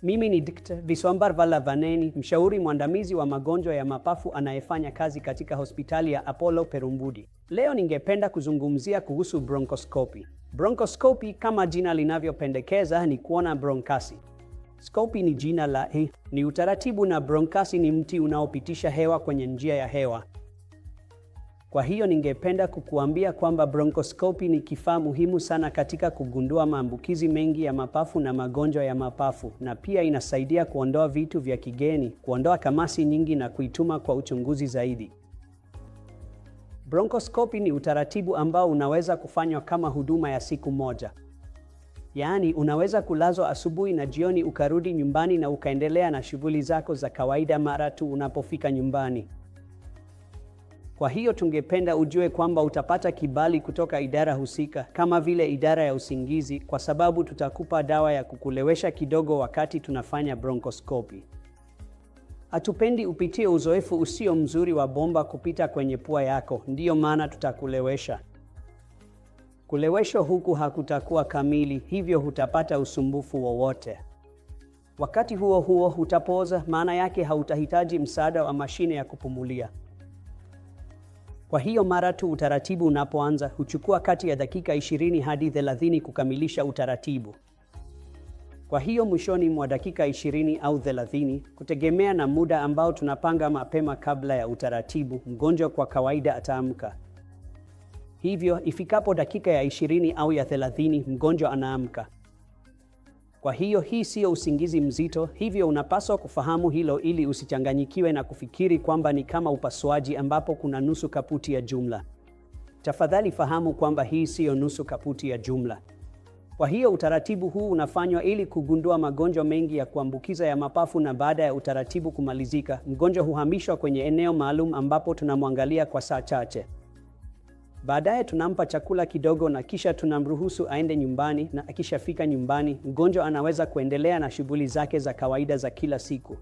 Mimi ni Dkt. Viswambar Vallavaneni, mshauri mwandamizi wa magonjwa ya mapafu anayefanya kazi katika hospitali ya Apollo Perumbudi. Leo ningependa kuzungumzia kuhusu bronkoskopi. Bronkoskopi kama jina linavyopendekeza ni kuona bronkasi. Skopi ni jina la ni utaratibu na bronkasi ni mti unaopitisha hewa kwenye njia ya hewa. Kwa hiyo ningependa kukuambia kwamba bronkoskopi ni kifaa muhimu sana katika kugundua maambukizi mengi ya mapafu na magonjwa ya mapafu, na pia inasaidia kuondoa vitu vya kigeni, kuondoa kamasi nyingi na kuituma kwa uchunguzi zaidi. Bronkoskopi ni utaratibu ambao unaweza kufanywa kama huduma ya siku moja. Yaani, unaweza kulazwa asubuhi na jioni ukarudi nyumbani na ukaendelea na shughuli zako za kawaida mara tu unapofika nyumbani. Kwa hiyo tungependa ujue kwamba utapata kibali kutoka idara husika kama vile idara ya usingizi, kwa sababu tutakupa dawa ya kukulewesha kidogo wakati tunafanya bronkoskopi. Hatupendi upitie uzoefu usio mzuri wa bomba kupita kwenye pua yako, ndiyo maana tutakulewesha. Kuleweshwa huku hakutakuwa kamili, hivyo hutapata usumbufu wowote. Wakati huo huo hutapooza, maana yake hautahitaji msaada wa mashine ya kupumulia. Kwa hiyo mara tu utaratibu unapoanza, huchukua kati ya dakika 20 hadi 30 kukamilisha utaratibu. Kwa hiyo mwishoni mwa dakika 20 au 30, kutegemea na muda ambao tunapanga mapema kabla ya utaratibu, mgonjwa kwa kawaida ataamka. Hivyo ifikapo dakika ya 20 au ya 30, mgonjwa anaamka. Kwa hiyo hii siyo usingizi mzito, hivyo unapaswa kufahamu hilo ili usichanganyikiwe na kufikiri kwamba ni kama upasuaji ambapo kuna nusu kaputi ya jumla. Tafadhali fahamu kwamba hii siyo nusu kaputi ya jumla. Kwa hiyo utaratibu huu unafanywa ili kugundua magonjwa mengi ya kuambukiza ya mapafu, na baada ya utaratibu kumalizika, mgonjwa huhamishwa kwenye eneo maalum ambapo tunamwangalia kwa saa chache. Baadaye tunampa chakula kidogo na kisha tunamruhusu aende nyumbani, na akishafika nyumbani, mgonjwa anaweza kuendelea na shughuli zake za kawaida za kila siku.